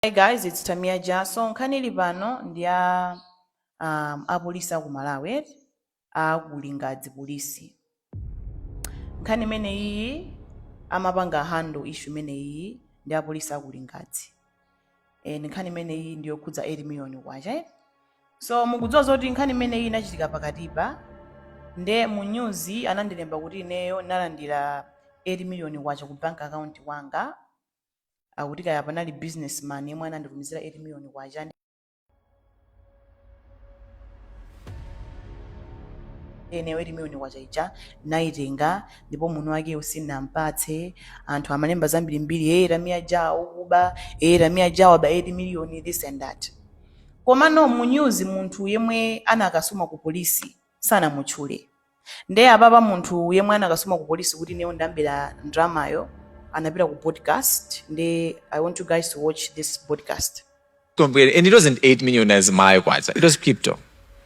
Hi guys, it's Tamia Ja. So nkhani ili pano ndi ya apolisi aku Malawi, aku Lingadzi polisi. Nkhani imene iyi amapanga handle issue imene iyi ndi apolisi aku Lingadzi. Ndi nkhani imene iyi ndi yokhudza 8 million kwacha. Eh? So mukudziwa zoti nkhani imene iyi inachitika pakatipa, nde mu news anandilemba kuti ineyo nalandira 8 million kwacha ku bank account wanga, akuti kaya panali businessman yemwe ananditumizira 8 million kwacha. Ineyo 8 million kwacha ija naitenga ndipo mwini wake sindinampatse. Anthu amalemba zambirimbiri, hey, Tamia Ja ukuba, hey, Tamia Ja waba 8 million, this and that. Komano mu news munthu yemwe anakasuma ku polisi sanamutchule. Nde apapa munthu yemwe anakasuma ku polisi kuti ineyo ndambera ndalamayo anapita ku podcast, nde I want you guys to watch this podcast. Complicated. And it wasn't 8 million as my kwacha. It was crypto.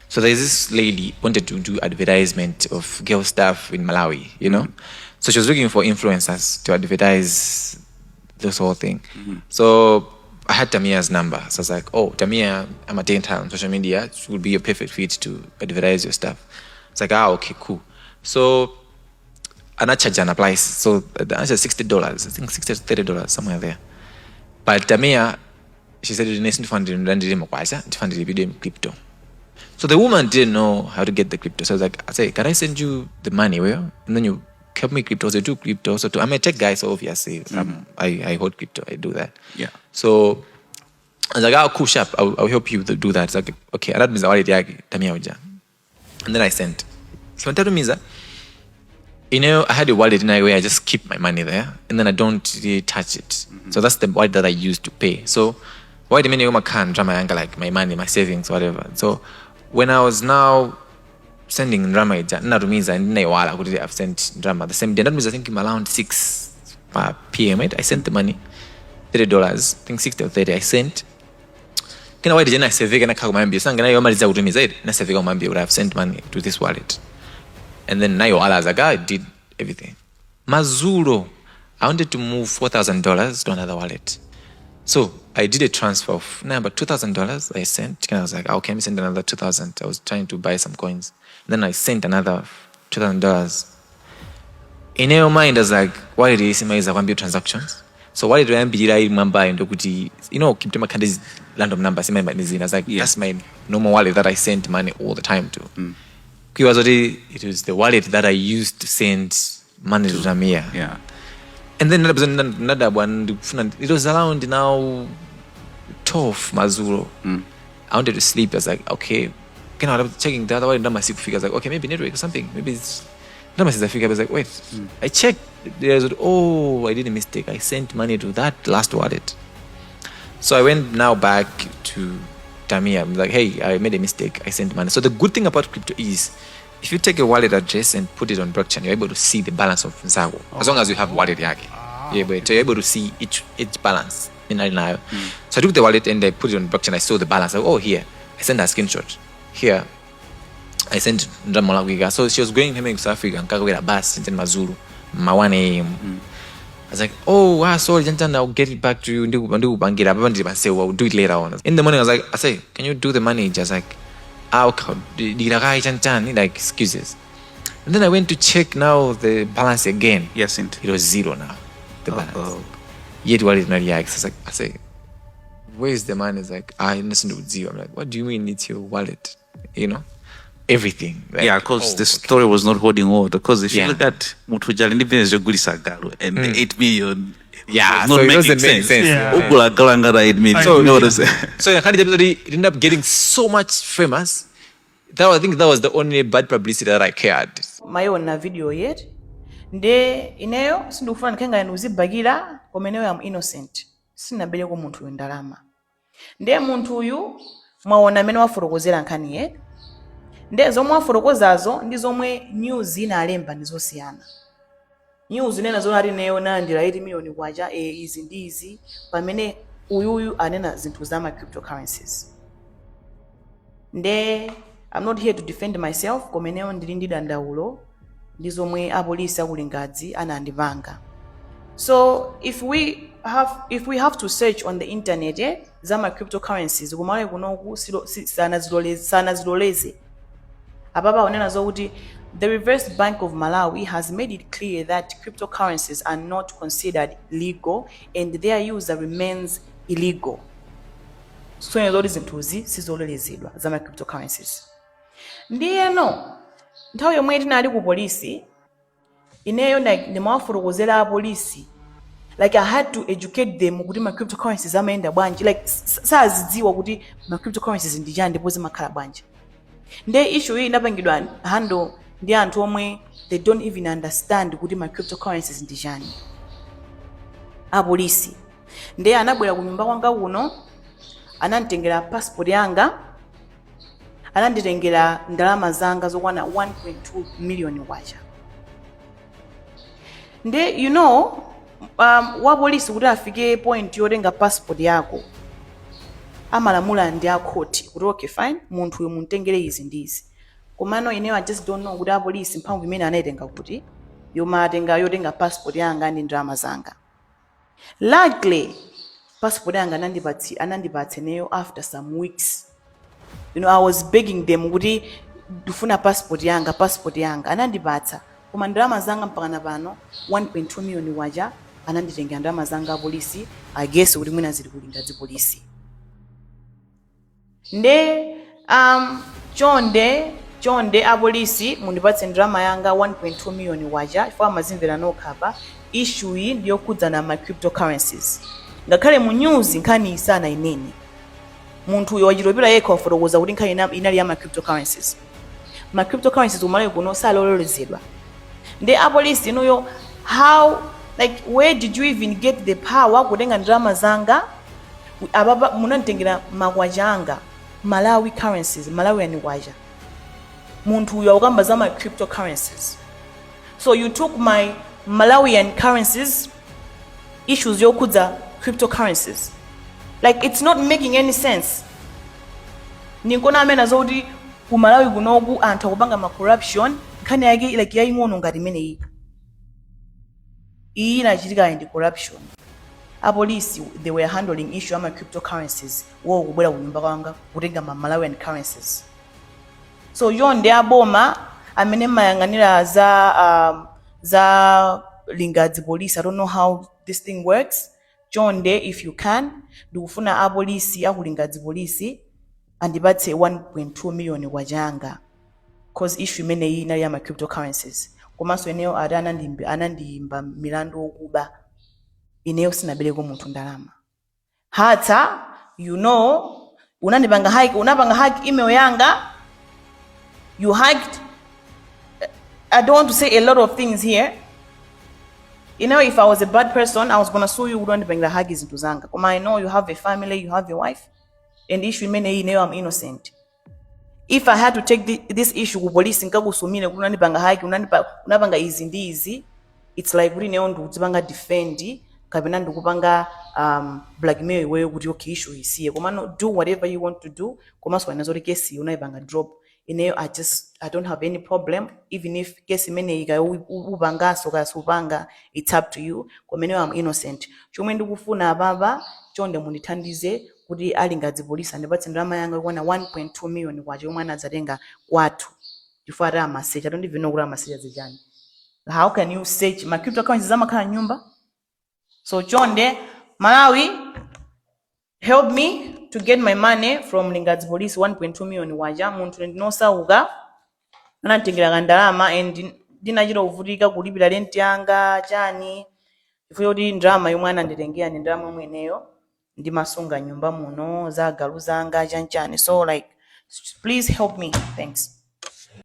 So there's this lady wanted to do advertisement of girl stuff in Malawi. So she was looking for influencers to advertise this whole thing. So I had Tamia's number. So I was like, "Oh, Tamia, I'm a data on social media. It would be a perfect fit to advertise your stuff." It's like, "Ah, okay, cool." So anachajana price. So the answer is $60. I think 60 to $30, somewhere there. But Tamia, she said, "Ndifuna crypto." So the woman didn't know how to get the crypto. So I was like, I say, "Can I send you the money? Well, and then you help me crypto." So I do crypto. So I'm a tech guy, so obviously I hold crypto. I do that. So I was like, "Oh, cool, sharp. I'll help you to do that." It's like, "Okay." Anatumiza wallet yake, Tamia uja. And then I sent. So ndatumiza, I had a wallet in where I just keep my money there and then I don't really touch it. So that's the wallet that I use to pay. So wallet imene imakhala ndalama yanga, like my money, my savings, whatever. So when I was now sending ndalama ija, ndinatumiza, ndinaiwala kuti I've sent ndalama the same day. Ndatumiza, I think, around 6 p.m. Right? I sent the money, $30, I think 60 or 30 I sent. Kena wallet ija inaseveka, nakhala kumayambiro sanga nayo kutumiza iti naseveka kumayambiro kuti I've sent money to this wallet. And then naiwala, I was like, "Ah, I did everything." Madzulo, I wanted to move $4,000 to another wallet. So I did a transfer of now about $2,000 I sent. And I was like, "Okay, let me send another 2,000." I was trying to buy some coins. Then I sent another $2,000. In your mind, I was like, wallet is my transactions. So wallet yoyambirira ili mwambayo ndokuti, crypto imakhala ndi random numbers I was like, "That's my normal wallet that I send money all the time to." Kuiwala zoti it was the wallet that I used to send money to Tamia. And then ndadabwa, ndikufuna, it was around now 12 madzulo. I wanted to sleep. I was like, "Okay." Then I was checking the other wallet, ndalama sikufika. I was like, "Okay, maybe network or something. Maybe it's ndalama sizafika." I was like, "Wait." I checked. There's, "Oh, I did a mistake. I sent money to that last wallet." So I went now back to Tamia. I'm like, "Hey, I made a mistake. I sent money." So the good thing about crypto is if you take a wallet address and put it on blockchain, you're able to see the balance of mnzako. As long as you have wallet yake. Yeah, but you're able to see each balance. In nayo. So I took the wallet and I put it on blockchain. I saw the balance. Like, "Oh, here." I sent a screenshot. "Here. I sent ndalama lakwika." So she was going home to South Africa, nkakwera bus in madzulo, ma 1 a.m. I was like, "Oh, ah, sorry, Jantan, I'll get it back to you. Ndikupangira, apa ndili pansewu, I'll do it later on." In the morning, I was like, I say, "Can you do the money?" Just like, "Ah, okay, dikira kaye chanchani," like excuses. And then I went to check now the balance again. Yes, indeed. It was zero now, the balance. Uh-oh. Yet wallet not yake. So I was like, I say, "Where's the money?" It's like, "I listen to zero." I'm like, "What do you mean it's your wallet?" You know? Everything. Like, Yeah, because oh, the story was not holding water. Because if you look at munthu uja ali ndi business yogulitsa galu and the 8 million was not So it making doesn't make sense. sense. Ugula galu angati 8 million. So, You know what I'm saying? So nkhani episode, it ended up getting so much famous. That I think that was the only bad publicity that I cared. Mwayiona video yet, nde ineyo sindikufuna ndikhale ngati ndikuzibakira, koma ineyo am innocent, sinabereko munthu uyu ndalama. Nde munthu uyu mwaona amene wafotokozera nkhani ye, nde zomwe wafotokozazo ndi zomwe news inalemba ndi zosiyana. News inena zonati ineyo nalandira 8 million kwacha, izi ndi izi, pamene uyuyu anena zinthu za ma cryptocurrencies. Nde I'm not here to defend myself, koma ineyo ndili ndi dandaulo ndi zomwe apolisi aku Lingadzi anandipanga. So if we have if we have to search on the internet, zama cryptocurrencies kumalawi kunoku sanaziloleze. Apapa onena zokuti the Reserve Bank of Malawi has made it clear that cryptocurrencies are not considered legal and their use remains illegal. Kusonyeza zoti zinthuzi sizololezedwa zama cryptocurrencies. Ndiyeno nthawi yomwe tinali ku polisi, ineyo ndimawafotokozera apolisi. Like, I had to educate them kuti ma cryptocurrencies amayenda bwanji. Like, sazidziwa kuti ma cryptocurrencies ndi chani ndipo zimakhala bwanji. Nde issue iyi inapangidwa handle ndi anthu omwe they don't even understand kuti ma cryptocurrencies ndi chani, apolisi. Nde anabwera ku nyumba kwanga kuno, ananditengera passport yanga, ananditengera ndalama zanga zokwana 1.2 million kwacha. Nde wapolisi kuti afike point yotenga passport yako, amalamula ndi akhoti kuti, "Okay, fine, munthu uyu mumtengere izi ndi izi." Komano ineyo I just don't know kuti apolisi mphamvu imene anayitenga kuti yomatenga, yotenga passport yanga ndi ndalama zanga. Luckily, passport yanga anandipatsa ineyo after some weeks. I was begging them kuti ndifuna passport yanga, passport yanga. Anandipatsa, koma ndalama zanga mpakana pano, 1.2 million kwacha, ananditengera ndalama zanga apolisi. I guess kuti mwina zili kulinga dzipolisi. Nde chonde chonde, apolisi, mundipatse ndalama yanga 1.2 million kwacha, chifukwa amazimvera nokha pa issue iyi ndiyokhudzana ma cryptocurrencies. Ngakhale mu news nkhani isana inene, munthu uyo wachitopera yekha wafotokoza kuti nkhani inali ya ma cryptocurrencies. Ma cryptocurrencies kumalawi kuno salololezedwa. Ndi apolisi inuyo, how, like, where did you even get the power kutenga ndalama zanga? Apapa munanditengera makwacha anga, Malawi currencies, Malawian kwacha. Munthu uyo akukamba za ma cryptocurrencies, so you took my Malawian currencies, issues yokhudza cryptocurrencies. Like, it's not making any sense. Ninkona amene zokuti ku Malawi kunoku anthu akupanga ma corruption. Nkhani yake like yaying'ono ngati imeneyi, iyi inachitika ndi corruption. Apolisi, they were handling issue ama cryptocurrencies, wo kubwera ku nyumba kwanga kutenga ma Malawian currencies. So chonde, aboma amene mmayang'anira za Lingadzi Police, I don't know how this thing works, chonde, if you can, ndikufuna apolisi akulingadzi polisi andipatse 1.2 million kwachanga, 'cause issue imeneyi inali ya ma cryptocurrencies. Komanso ineyo ati anandiyimba milandu wokuba. Ineyo sinabereko munthu ndalama. Hatsa, unandipanga hack, unapanga hack email yanga, you hacked. I don't want to say a lot of things here. If I was a bad person, I was gonna sue you kuti wandipangira hack zinthu zanga. Koma I know you have a family, you have a wife, and issue imeneyi ineyo I'm innocent. If I had to take this issue ku police, nkakusumire kuti unandipanga hack, unapanga izi ndi izi, it's like kuti ineyo ndikudzipanga defend kapena ndikupanga blackmail iweyo kuti, okay, issue isiye. Komano do whatever you want to do. Komanso wena zoti kesi unayipanga drop. Ineyo I don't have any problem. Even if kesi imeneyi kaya upanganso kaya supanga, it's up to you, koma ineyo I'm innocent. Chomwe ndikufuna apapa, chonde mundithandize kuti alingadzi polisi andipatse ndalama yanga yokwana 1.2 million kwacha yomwe anadzatenga kwathu, chifukwa ati amasearcha. I don't even know kuti amasearcha zichani. How can you search ma cryptocurrencies amakhala nyumba? So chonde, Malawi, help me to get my money from Lingadzi Police, 1.2 million kwacha. Munthu ndinosauka, ananditengera kandalama and ndinachita kuvutika kulipira rent yanga chani, chifukwa choti ndalama yomwe ananditengera ndi ndalama yomwe ineyo ndimasunga nyumba muno, za agalu zanga, chanchani. So like, please help me. Thanks.